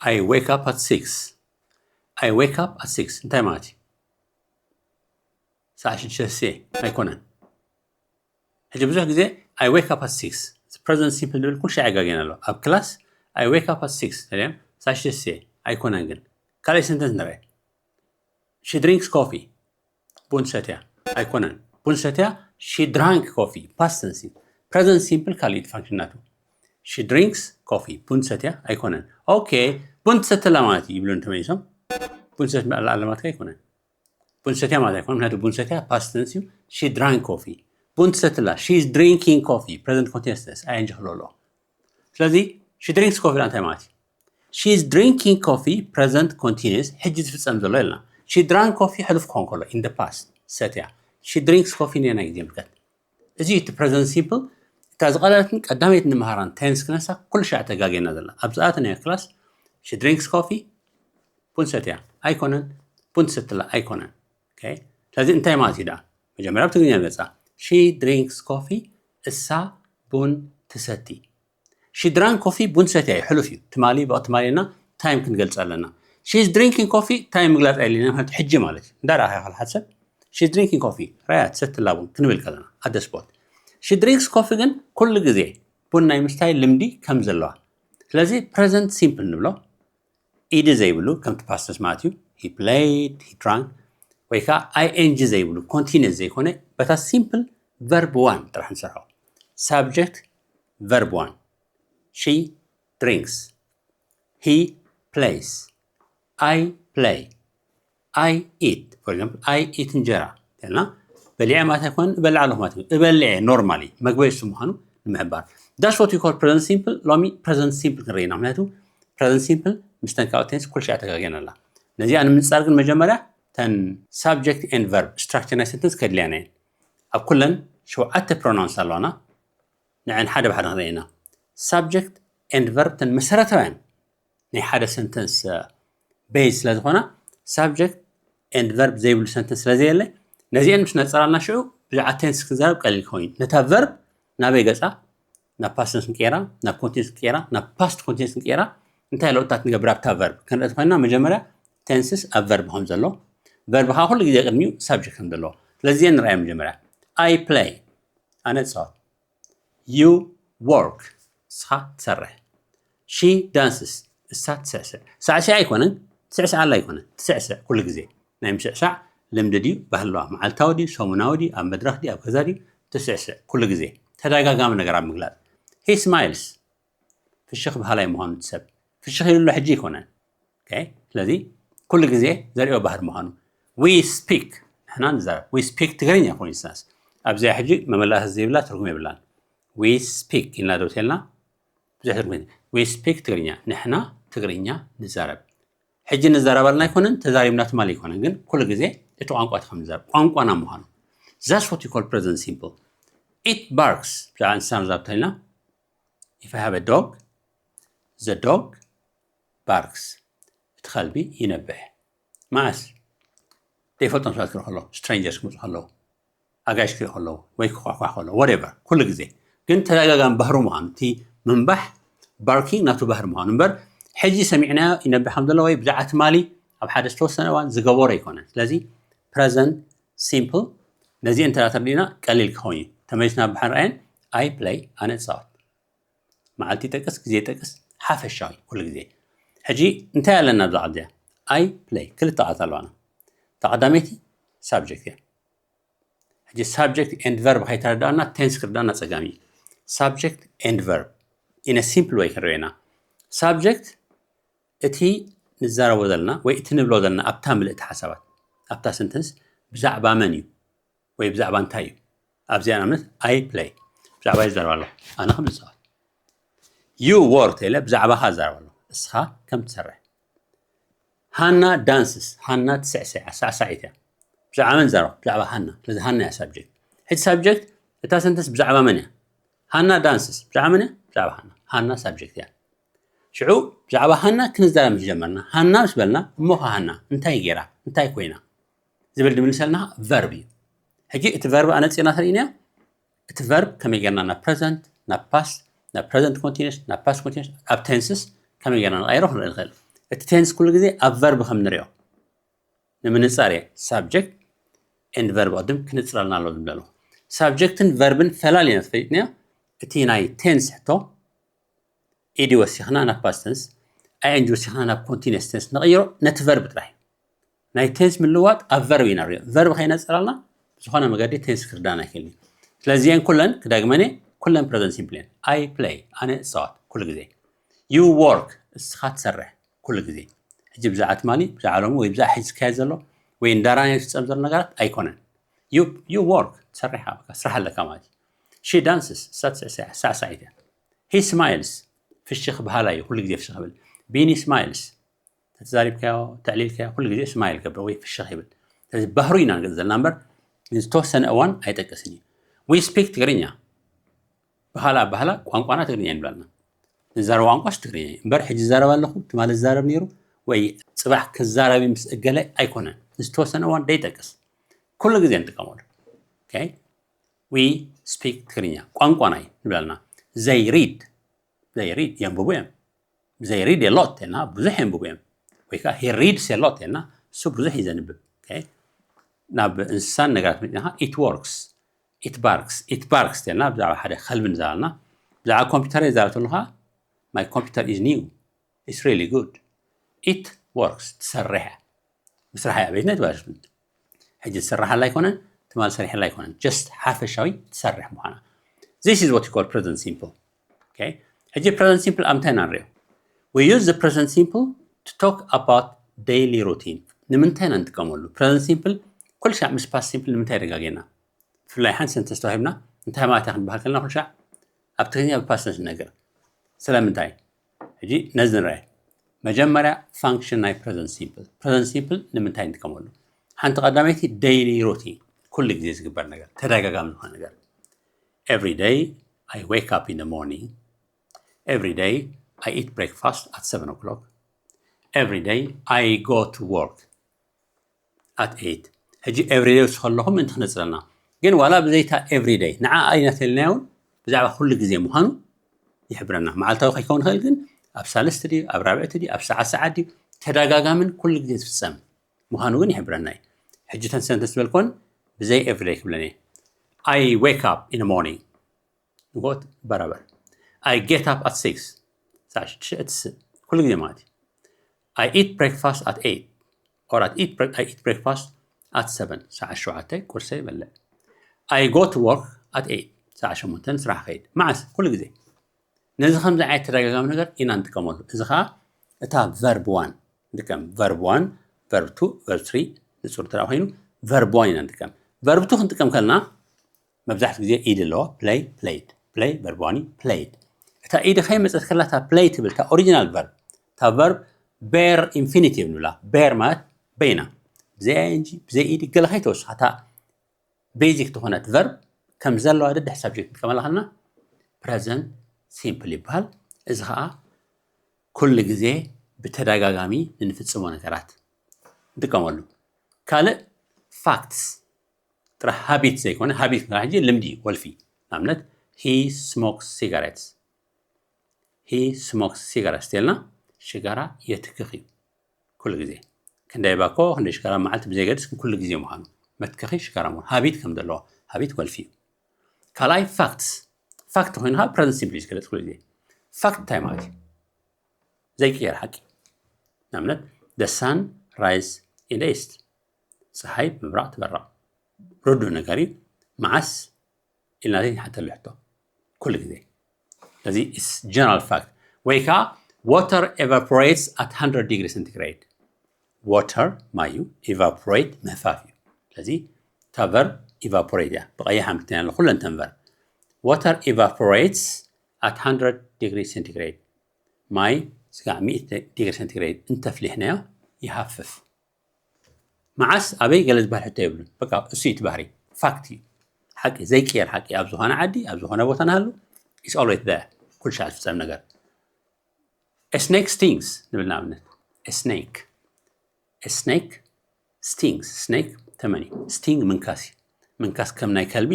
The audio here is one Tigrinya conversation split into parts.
I wake up at six. I wake up at six እንታይ ማለት እዩ? ሰዓት ሽዱሽተ ኣይኮነን። ሕጂ ብዙሕ ግዜ I wake up at six። Present simple ዝብል ኩሉ ሻዕ ይጋገየና ኣሎ። ኣብ ክላስ I wake up at six ተልዮም ሰዓት ሽዱሽተ ኣይኮነን። ግን ካልኣይ ሰንተንስ ንርአ። She drinks coffee። ቡን ሰትያ ኣይኮነን። ቡን ሰትያ she drank coffee። Past tense እዩ። Present simple ካልእ function ናቱ። She drinks coffee። ቡን ሰትያ ኣይኮነን። ኦኬ፣ ቡን ትሰትላ ማለት እዩ ይብሉ እንተመሊሶም። ቡን ሰትያ ማለት ኣይኮነን። ቡን ሰትያ ማለት ኣይኮነን። ምክንያቱ ቡን ሰትያ past tense እዩ። She drank coffee። ቡን ትሰትላ። She is drinking coffee። Present continuous tense። I N G ክህልዎ ኣለዎ። ስለዚ she drinks coffee እንታይ ማለት እዩ? She is drinking coffee። Present continuous ሕጂ ዝፍጸም ዘሎ የለና። She drank coffee ሕሉፍ ክኾን ከሎ in the past ሰትያ። She drinks coffee ነየናይ ግዜ ይምልከት? እዚ እቲ present simple እታ ዝቐለለትን ቀዳመይት ንምሃራን ቴንስ ክነሳ ኩሉ ሻዕ ተጋገየና ዘላ። ኣብ ዝኣተናዮ ክላስ she drinks coffee ቡን ሰትያ ኣይኮነን፣ ቡን ትሰትላ ኣይኮነን። ኦኬ፣ ስለዚ እንታይ ማለት እዩ ደኣ? መጀመርያ ብትግርኛ ንመጻ። She drinks coffee እሳ ቡን ትሰቲ። She drank coffee ቡን ሰትያ እዩ፣ ሕሉፍ እዩ። ትማሊ ብቐ ትማሊ ና ታይም ክንገልጽ ኣለና። She is drinking coffee ታይም ምግላጽ ኣየድልየና፣ ምክንያቱ ሕጂ ማለት እዩ። እንዳረኣኻ ኢኻ ሓሰብ She is drinking coffee ራያ ትሰትላ ቡን ክንብል ከለና at the spot። She drinks coffee ግን ኩሉ ግዜ ቡን ናይ ምስታይ ልምዲ ከም ዘለዋ። ስለዚ present simple ንብሎ። ኢዲ ዘይብሉ ከምቲ past tense ማለት እዩ። He played፣ he drank ወይ ከዓ I N G ዘይብሉ continuous ዘይኮነ በታ simple verb one ጥራሕ ንሰርሖ። Subject verb one። She drinks። He plays። I play። I eat። For example I eat እንጀራ ተልና በሊዐ ማለት ኣይኮነን፣ እበልዕ ኣለኹ ማለት እዩ። እበልዕ normally መግበይ እሱ ምዃኑ ንምሕባር። That's what we call present simple። ሎሚ present simple ክንርኢ ኢና። ምክንያቱ present simple ምስ ተን ካልኦት ቴንስ ኩሉ ሻዕ ተጋግየን ኣላ። ነዚኣ ንምንጻር ግን መጀመርያ ተን subject and verb structure ናይ sentence ከድልያና እየን። ኣብ ኩለን ሸውዓተ pronouns ኣለዋና። ንዐን ሓደ ብሓደ ክንርኢ ኢና። Subject and verb ተን መሰረታውያን ናይ ሓደ sentence base ስለ ዝኾና subject and verb ዘይብሉ sentence ስለ ዘየለ ነዚአን ምስ ነጸራልና ሽዑ ብዛዕባ ቴንስ ክንዛረብ ቀሊል ክኸውን እዩ። ነታ verb ናበይ ገጻ ናብ past tense ንቀይራ፣ ናብ continuous ንቀይራ፣ ናብ past continuous ንቀይራ እንታይ ለውጥታት ንገብር ኣብታ verb ክንርኢ ተኾይንና መጀመርያ ቴንስስ ኣብ verb ከም ዘሎ verb ከዓ ኩሉ ግዜ ቅድሚኡ subject ከም ዘለዎ ስለዚ እዚአን ንርኣየን መጀመርያ። I play ኣነ እጻወት። You work እስኻ ትሰርሕ። She dances እሳ ትስዕስዕ። ሳዕሲዕ ኣይኮነን፣ ትስዕስዕ ኣላ ኣይኮነን፣ ትስዕስዕ ኩሉ ግዜ። ናይ ምስዕሳዕ ልምዲ ድዩ፣ ባህሊ ኣለዋ። መዓልታዊ ድዩ፣ ሰሙናዊ ድዩ፣ ኣብ መድረኽ ድዩ፣ ኣብ ገዛ ድዩ፣ ትስዕስዕ ኩሉ ግዜ። ተደጋጋሚ ነገር ኣብ ምግላጽ። He smiles ፍሽኽ በሃላይ ምዃኑ እቲ ሰብ። ፍሽኽ ኢሉ ኣሎ ሕጂ ኣይኮነን። ኦኬ፣ ስለዚ ኩሉ ግዜ ዘርእዮ ባህሪ ምዃኑ። We speak ንሕና ንዛረብ። We speak ትግርኛ for instance ኣብዚኣ ሕጂ መመላእታ ዘይብላ ትርጉም የብላን። We speak ኢልና ዶ ተልና ብዙሕ ትርጉም የለን። We speak ትግርኛ ንሕና ትግርኛ ንዛረብ። ሕጂ ንዛረብ ኣለና ኣይኮነን፣ ተዛሪብና ትማሊ ኣይኮነን፣ ግን ኩሉ ግዜ እቲ ቋንቋ እቲ ከም ንዛረብ ቋንቋና ምዃኑ። That's what you call present simple። It barks ብዛዕባ እንስሳ ንዛረብ ተልና If I have a dog the dog barks እቲ ከልቢ ይነብሕ። መዓስ ዘይፈልጦም ሰባት ክርኢ ከለዉ፣ strangers ክመፁ ከለዉ፣ ኣጋይሽ ክርኢ ከለዉ ወይ ክኳሕኳሕ ከለዉ whatever ኩሉ ግዜ። ግን ተደጋጋሚ ባህሩ ምዃኑ እቲ ምንባሕ barking ናቱ ባህሪ ምዃኑ እምበር ሕጂ ሰሚዕናዮ ይነብሕ ከም ዘሎ ወይ ብዛዕባ ትማሊ ኣብ ሓደ ዝተወሰነ እዋን ዝገበሮ ኣይኮነን። ስለዚ present simple ነዚአን እንተ ተረዲእና ቀሊል ክኸውን እዩ። ተመሊስና ብሓንርኣየን I play ኣነ እፃወት። መዓልቲ ይጠቅስ ግዜ ይጠቅስ ሓፈሻዊ ኩሉ ግዜ። ሕጂ እንታይ ኣለና ኣብዚ ቃል እዚኣ? I play ክልተ ቃላት ኣለዋና። እታ ቀዳመይቲ subject እያ። ሕጂ subject and verb ከይተረዳእና ቴንስ ክርዳእና ጸጋሚ እዩ። Subject and verb in a simple way ክንሪኦ ኢና። Subject እቲ ንዛረቦ ዘለና ወይ እቲ ንብሎ ዘለና ኣብታ ምልእቲ ሓሳባት ኣብታ sentence ብዛዕባ መን እዩ ወይ ብዛዕባ እንታይ እዩ? ኣብዚኣ ንኣብነት I play ብዛዕባ ይዛረብ ኣሎ ኣነ ከም ዝፃወት። You work ተለ ብዛዕባኻ ይዛረብ ኣሎ እስኻ ከም ትሰርሕ። ሃና dances ሃና ትስዕስዕ ሳዕሳዒት እያ። ብዛዕባ መን ዛረብ? ብዛዕባ ሃና። ስለዚ ሃና እያ subject። ሕጂ subject እታ sentence ብዛዕባ መን እያ? ሃና dances ብዛዕባ መን እያ? ብዛዕባ ሃና። ሃና subject እያ። ሽዑ ብዛዕባ ሃና ክንዛረብ ምስ ጀመርና ሃና ምስ በልና እሞ ኸ ሃና እንታይ ገይራ እንታይ ኮይና ዝብል ድምልሰልና verb እዩ። ሕጂ እቲ verb ኣነፂርና ተርእይናዮ እቲ verb ከመይ ጌርና ናብ present ናብ past ናብ present continuous ናብ past continuous ኣብ tenses ከመይ ጌርና ንቐይሮ ክንርኢ ንኽእል። እቲ ቴንስ ኩሉ ግዜ ኣብ ቨርብ ከም ንሪኦ ንምንጻር እየ ሳብጀክት ኤንድ ቨርብ ቅድም ክንጽረልና ኣሎ ዝብለሉ። ሳብጀክትን ቨርብን ፈላሊና ተፈሊጥናዮ። እቲ ናይ ቴንስ ሕቶ ኢዲ ወሲኽና ናብ ፓስት ቴንስ፣ ኣይኤንጂ ወሲኽና ናብ ኮንቲኒስ ቴንስ ንቕይሮ ነቲ ቨርብ ጥራይ። ናይ ቴንስ ምልዋጥ ኣብ ቨርብ ኢና ንሪኦ። ቨርብ ከይነጽረልና ብዝኾነ መገዲ ቴንስ ክርዳን ኣይክእልን። ስለዚ እየን ኩለን ክደግመን እየ፣ ኩለን ፕረዘንት ሲምፕል እየን። I play፣ ኣነ እጻወት ኩሉ ግዜ። You work፣ እስኻ ትሰርሕ ኩሉ ግዜ። ሕጂ ብዛዕባ ትማሊ፣ ብዛዕባ ሎሚ ወይ ብዛዕባ ሕጂ ዝካየድ ዘሎ ወይ እንዳራና ዝፍጸም ዘሎ ነገራት ኣይኮነን። You work፣ ትሰርሕ ኢኻ፣ በቃ ስራሕ ኣለካ ማለት እዩ። She dances፣ እሳ ትስዕስዕ፣ ሳዕሳዒት እያ። He smiles፣ ፍሽኽ በሃላይ እዩ፣ ኩሉ ግዜ ፍሽኽ ይብል። ቢኒ smiles፣ ተተዛሪብካዮ፣ ተዕሊልካዮ፣ ኩሉ ግዜ ስማይል ገብር ወይ ፍሽኽ ይብል። ስለዚ ባህሩ ኢና ንገጽ ዘለና እምበር ንዝተወሰነ እዋን ኣይጠቅስን እዩ። We speak ትግርኛ፣ ባህላ ባህላ ቋንቋና ትግርኛ እዩ ንብላልና። ንዛረብ ቋንቋስ ትግርኛ እዩ። እምበር ሕጂ ዝዛረብ ኣለኹ፣ ትማሊ ዝዛረብ ነይሩ፣ ወይ ጽባሕ ክዛረብ ምስ እገለ ኣይኮነን። ንዝተወሰነ እዋን ደይጠቅስ። ኩሉ ግዜ ንጥቀመሉ። Okay? We speak ትግርኛ፣ ቋንቋና እዩ ንብላልና። They read፣ they read፣ የንብቡ እዮም። They read a lot እና ብዙሕ የንብቡ እዮም። ወይ ከዓ he reads a lot እና እሱ ብዙሕ እዩ ዘንብብ። Okay? ናብ እንስሳን ነገራት መፅና፣ it works፣ it barks፣ it barks ተልና ብዛዕባ ሓደ ከልቢ ንዛረብና። ብዛዕባ ኮምፒውተር ይዛረብ ተለኻ፣ my computer is new፣ it's really good፣ it works፣ ትሰርሕ እያ። ምስራሕ እያ ቤትና ይትባል። ሕጂ ትሰርሓላ ኣይኮነን፣ ትማል ሰሪሕላ ኣይኮነን። Just ሓፈሻዊ ትሰርሕ ምዃና። This is what you call present simple። Okay? ሕጂ present simple ኣብ ምንታይ ኢና ንሪኦ? We use the present simple to talk about daily routine። ንምንታይ ኢና ንጥቀመሉ? Present simple ኩሉ ሻዕ ምስ past simple ንምንታይ ደጋጌና? ብፍላይ ሓንቲ ሰንተንስ ተዋሂብና እንታይ ማለት እያ ክንበሃል ከለና ኩሉ ሻዕ ኣብ ትግርኛ ብ past tense ንነግር። ስለምንታይ? ሕጂ ነዚ ንርኣይ። መጀመርያ ፋንክሽን ናይ present simple። Present simple ንምንታይ ንጥቀመሉ? ሓንቲ ቀዳመይቲ daily routine፣ ኩሉ ግዜ ዝግበር ነገር፣ ተደጋጋሚ ዝኾነ ነገር። Every day I wake up in the morning. Every day I eat breakfast at seven o'clock. Every day I go to work at eight. ሕጂ everyday ወስኸ ኣለኹም ምእንቲ ክነፅረና። ግን ዋላ ብዘይታ everyday ንዓ ኣይና ተልናዮ እውን ብዛዕባ ኩሉ ግዜ ምዃኑ ይሕብረና። መዓልታዊ ከይከውን ይኽእል፣ ግን ኣብ ሳልስቲ ድዩ፣ ኣብ ራብዕቲ ድዩ፣ ኣብ ሰዓት ሰዓት ድዩ፣ ተደጋጋምን ኩሉ ግዜ ዝፍጸም ምዃኑ ግን ይሕብረና እዩ። ሕጂ ተን ሰንተንስ ዝበልኮን ብዘይ everyday ክብለን እየ። I wake up in the morning፣ ንጎት በራበር። I get up at six፣ ሰዓት ሽዱሽተ እትስእ፣ ኩሉ ግዜ ማለት እዩ። I eat breakfast at eight፣ or at eat bre- I eat breakfast at seven፣ ሰዓት ሸውዓተ ቁርሰ ይበልዕ። I go to work at eight፣ ሰዓት ሸሞንተ ንስራሕ ከይድ። መዓስ? ኩሉ ግዜ። ነዚ ከምዚ ዓይነት ተደጋጋሚ ነገር ኢና ንጥቀመሉ። እዚ ከዓ እታ ቨርብ ዋን ንጥቀም። ቨርብ ዋን፣ ቨርብ ቱ፣ ቨርብ ስሪ ንጹር እንተ ኮይኑ ቨርብ ዋን ኢና ንጥቀም። ቨርብ ቱ ክንጥቀም ከለና መብዛሕትኡ ግዜ ኢድ ኣለዎ። Play፣ played። Play ቨርብ ዋን እዩ፣ played። እታ ኢድ ከይመጸት ከላ እታ play ትብል እታ ኦሪጂናል ቨርብ፣ እታ ቨርብ bare infinitive ንብላ። Bare ማለት በይና፣ ብዘይ I N G፣ ብዘይ ኢድ፣ ገለ ከይተወስኻ እታ ቤዚክ ዝኾነት ቨርብ ከም ዘለዋ ደድሕ ሳብጀክት ንጥቀመላ ከለና present simple ይበሃል። እዚ ከዓ ኩሉ ግዜ ብተደጋጋሚ ንንፍጽሞ ነገራት ንጥቀመሉ። ካልእ ፋክትስ ጥራሕ ሃቢት ዘይኮነ፣ ሃቢት ማለት ሕጂ ልምዲ እዩ፣ ወልፊ። ንኣብነት he smokes cigarettes፣ he smokes cigarettes ተልና ሽጋራ የትክኽ እዩ ኩሉ ግዜ። ክንደይ ባኮ ክንደይ ሽጋራ መዓልቲ ብዘይገድስ ግን ኩሉ ግዜ ምዃኑ መትከኺ ሽጋራ ምዃኑ ሃቢት ከም ዘለዎ፣ ሃቢት ወልፊ እዩ። ካልኣይ ፋክትስ፣ ፋክት ኮይኑ ከዓ present simple እዩ ዝገለፅ ኩሉ ግዜ። ፋክት እንታይ ማለት እዩ? ዘይቅየር ሓቂ። ንኣብነት the sun rise in the east፣ ፀሓይ ብምብራቕ ትበርቕ። ርዱእ ነገር እዩ። መዓስ ኢልና ዘይንሓተሉ ሕቶ ኩሉ ግዜ። ስለዚ it's general fact። ወይ ከዓ water evaporates at hundred degree centigrade። Water ማይ እዩ፣ evaporate ምህፋፍ እዩ። ስለዚ እታ ቨርብ evaporate እያ፣ ብቐይሕ ኣምልክትና ኣሎ ኩለን ተን ቨርብ። Water evaporates at hundred degree centigrade። ማይ ስጋዕ ሚእቲ ዲግሪ ሴንቲግሬድ እንተፍሊሕናዮ ይሃፍፍ። መዓስ ኣበይ ገለ ዝበሃል ሕቶ የብሉን። በቃ እሱ እዩ እቲ ባህሪ፣ ፋክት እዩ፣ ሓቂ ዘይቅየር ሓቂ። ኣብ ዝኾነ ዓዲ ኣብ ዝኾነ ቦታ ንሃሉ it's always there፣ ኩሉ ሻዕ ዝፍጸም ነገር። A snake stings ንብል ንኣብነት፣ a snake፣ a snake stings፣ ስኔክ ተመን እዩ። ስቲንግ ምንካስ እዩ። ምንካስ ከም ናይ ከልቢ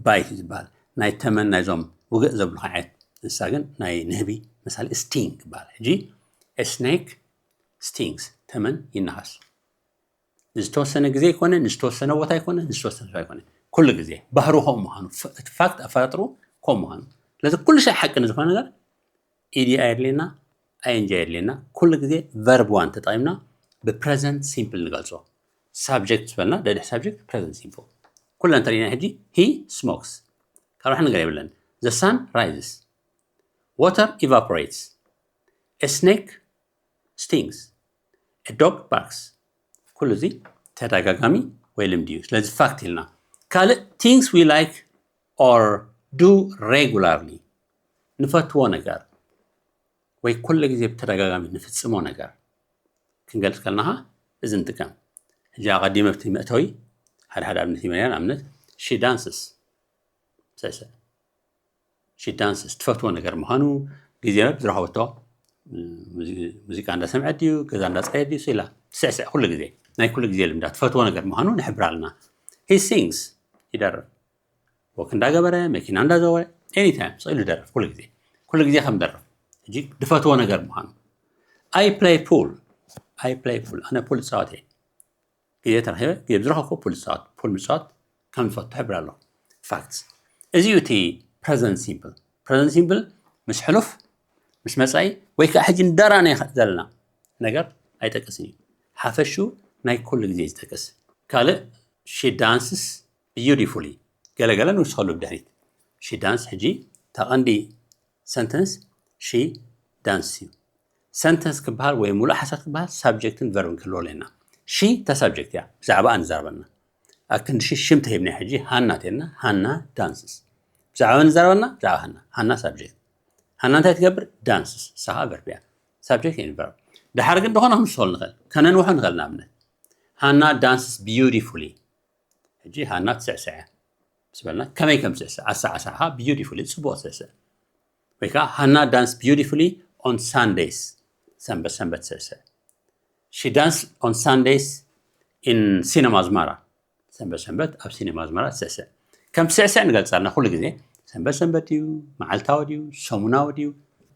ባይት እዩ ዝበሃል። ናይ ተመን ናይዞም ውግእ ዘብሉኻ ዓይነት እንስሳ ግን ናይ ንህቢ ምሳሌ ስቲንግ ይበሃል። ሕጂ A snake stings. ተመን ይነኸስ። ንዝተወሰነ ግዜ ኣይኮነ፣ ንዝተወሰነ ቦታ ኣይኮነ፣ ንዝተወሰነ ሰብ ኣይኮነ፣ ኩሉ ግዜ ባህሩ ከምኡ ምዃኑ፣ እቲ ፋክት ኣፈጣጥሩ ከምኡ ምዃኑ። ስለዚ ኩሉ ሻዕ ሓቂ ንዝኾነ ነገር ኢዲ ኣየድልየና፣ ኣይንጂ ኣየድልየና። ኩሉ ግዜ ቨርብ ዋን ተጠቒምና ብ present simple ንገልጾ። ሳብጀክት ዝበልና ደድሕ ሳብጀክት present simple። ኩለን እንተሪእና ሕጂ he smokes፣ ካብ ራሕ ነገር የብለን። The sun rises, water evaporates, a snake stings, a dog barks። ኩሉ እዚ ተደጋጋሚ ወይ ልምዲ እዩ። ስለዚ ፋክት ኢልና ካልእ things we like or do regularly፣ ንፈትዎ ነገር ወይ ኩሉ ግዜ ብተደጋጋሚ ንፍጽሞ ነገር ክንገልጽ ከለና እዚ ንጥቀም። ሕጂ ኣቐዲመ ኣብቲ መእተዊ ሓደ ሓደ ኣብነት ይመያ። ንኣብነት she dances፣ ሰሰ she dances ትፈትዎ ነገር ምዃኑ፣ ግዜ ዝረኸበቶ ሙዚ- ሙዚቃ እንዳሰምዐት ድዩ፣ ገዛ እንዳፀረየት ድዩ ኢላ ትስዕስዕ። ኩሉ ግዜ ናይ ኩሉ ግዜ ልምዳ ትፈትዎ ነገር ምዃኑ ንሕብር ኣለና። He sings ይደርፍ፣ ወክ እንዳገበረ፣ መኪና እንዳዘወረ፣ ኤኒታይም ስቕ ኢሉ ይደርፍ። ኩሉ ግዜ ኩሉ ግዜ ከም ደርፍ ሕጂ ዝፈትዎ ነገር ምዃኑ። I play pool፣ I play pool ኣነ ፑል እፃወት እየ። ግዜ ተረኺበ ግዜ ዝረኸብኩ ፑል ዝፃወት ፑል ምፃወት ከም ዝፈቱ ሕብር ኣለኹ። ፋክትስ። እዚ እዩ እቲ present simple። Present simple ምስ ሕሉፍ ምስ መፃኢ ወይ ከዓ ሕጂ እንዳራእናዮ ዘለና ነገር ኣይጠቅስን እዩ። ሓፈሹ ናይ ኩሉ ግዜ ዝጠቅስ። ካልእ she dances beautifully፣ ገለገለ ንውስኸሉ ብድሕሪት። She dance ሕጂ ተቐንዲ ሰንተንስ she dances እዩ። ሰንተንስ ክበሃል ወይ ሙሉእ ሓሳብ ክበሃል ሳብጀክትን ቨርብን ክህልዎ ኣለና። She እታ ሳብጀክት እያ፣ ብዛዕባኣ ንዛረበና። ኣክንዲ she ሽም ተሂብና ሕጂ ሃና ተልና፣ ሃና dances። ብዛዕባ ንዛረበና ብዛዕባ ሃና። ሃና ሳብጀክት። ሃና እንታይ ትገብር? Dances። ንሳ ቨርብ እያ። ሳብጀክት ኤንድ ቨርብ። ድሓር ግን ዝኾነ ክንስኸሉ ንኽእል፣ ከነንውሖ ንኽእል። ንኣብነት ሃና dances beautifully። ሕጂ ሃና ትስዕስዐ ምስ በልና ከመይ ከም ትስዕስዕ ኣሰዓሳዕኻ beautifully፣ ፅቡቕ ትስዕስዕ። ወይ ከዓ ሃና dance beautifully on Sundays፣ ሰንበት ሰንበት ትስዕስዕ። She dance on Sundays in ሲነማ ኣዝማራ፣ ሰንበት ሰንበት ኣብ ሲነማ ኣዝማራ ትስዕስዕ። ከም ትስዕስዕ ንገልፃልና ኩሉ ግዜ ሰንበት ሰንበት ድዩ፣ መዓልታዊ ድዩ፣ ሰሙናዊ ድዩ፣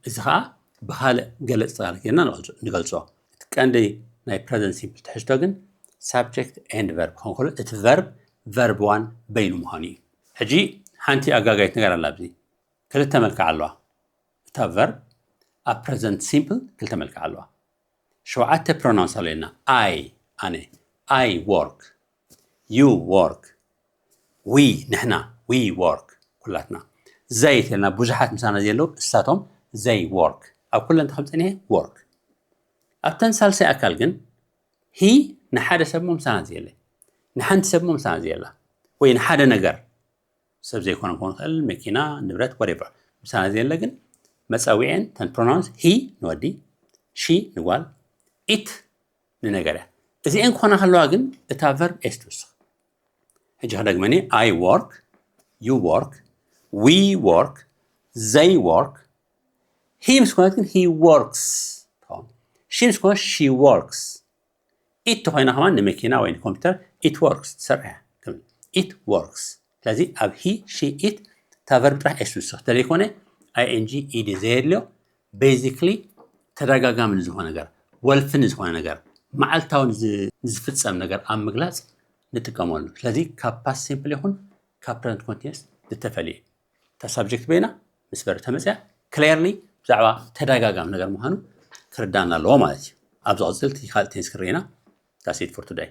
እዚ ከዓ ብካልእ ገለፅ ተጋር ጌርና ንገልፆ። እቲ ቀንዲ ናይ present simple ትሕዝቶ ግን ሳብጀክት ኤንድ ቨርብ ክኸውን ከሎ እቲ ቨርብ ቨርብ ዋን በይኑ ምዃኑ እዩ። ሕጂ ሓንቲ ኣጋጋይት ነገር ኣላ ኣብዚ። ክልተ መልክዕ ኣለዋ። እታ ቨርብ ኣብ present simple ክልተ መልክዕ ኣለዋ። ሸውዓተ ፕሮናውንስ ኣለና። I ኣነ፣ I work፣ you work፣ we ንሕና፣ we work ኩላትና። They ተልና ብዙሓት ምሳና ዘለዉ እሳቶም they work። ኣብ ኩለን ተኸምፀን work። ኣብተን ሳልሳይ ኣካል ግን he ንሓደ ሰብ እሞ ምሳና ዘየለ፣ ንሓንቲ ሰብ እሞ ምሳና ዘየላ፣ ወይ ንሓደ ነገር ሰብ ዘይኮነ ክኸውን ይኽእል፣ መኪና፣ ንብረት፣ whatever። ምሳና ዘየለ ግን መፀዊዐን ተን ፕሮናውንስ he ንወዲ፣ she ንጓል፣ it ንነገር እያ። እዚአን ክኾና ከለዋ ግን እታ ቨርብ ኤስ ትውስኽ። ሕጂ ክደግመኒ፣ I work፣ you work፣ we work፣ they work። He ምስ ኮነት ግን he works ትኸውን። She ምስ ኮነት she works። It ተኾይና ከማን ንመኪና ወይ ንኮምፒውተር it works ትሰርሕ እያ። It works። ስለዚ ኣብ he፣ she፣ it እታ ቨርብ ጥራሕ ኤስ ትውስኽ። ተዘይኮነ I N G፣ E D ዘየድልዮ፣ basically ተደጋጋሚ ንዝኾነ ነገር፣ ወልፊ ንዝኾነ ነገር፣ መዓልታዊ ንዝ- ንዝፍጸም ነገር ኣብ ምግላፅ ንጥቀመሉ። ስለዚ ካብ past simple ይኹን ካብ present continuous ዝተፈልየ እታ ሳብጀክት በይና ምስ ቨርብ ተመፅያ clearly ብዛዕባ ተደጋጋሚ ነገር ምዃኑ ክርዳና ኣለዎ ማለት እዩ። ኣብ ዝቕፅል እቲ ካልእ ቴንስ ክርኢና። That's it for today።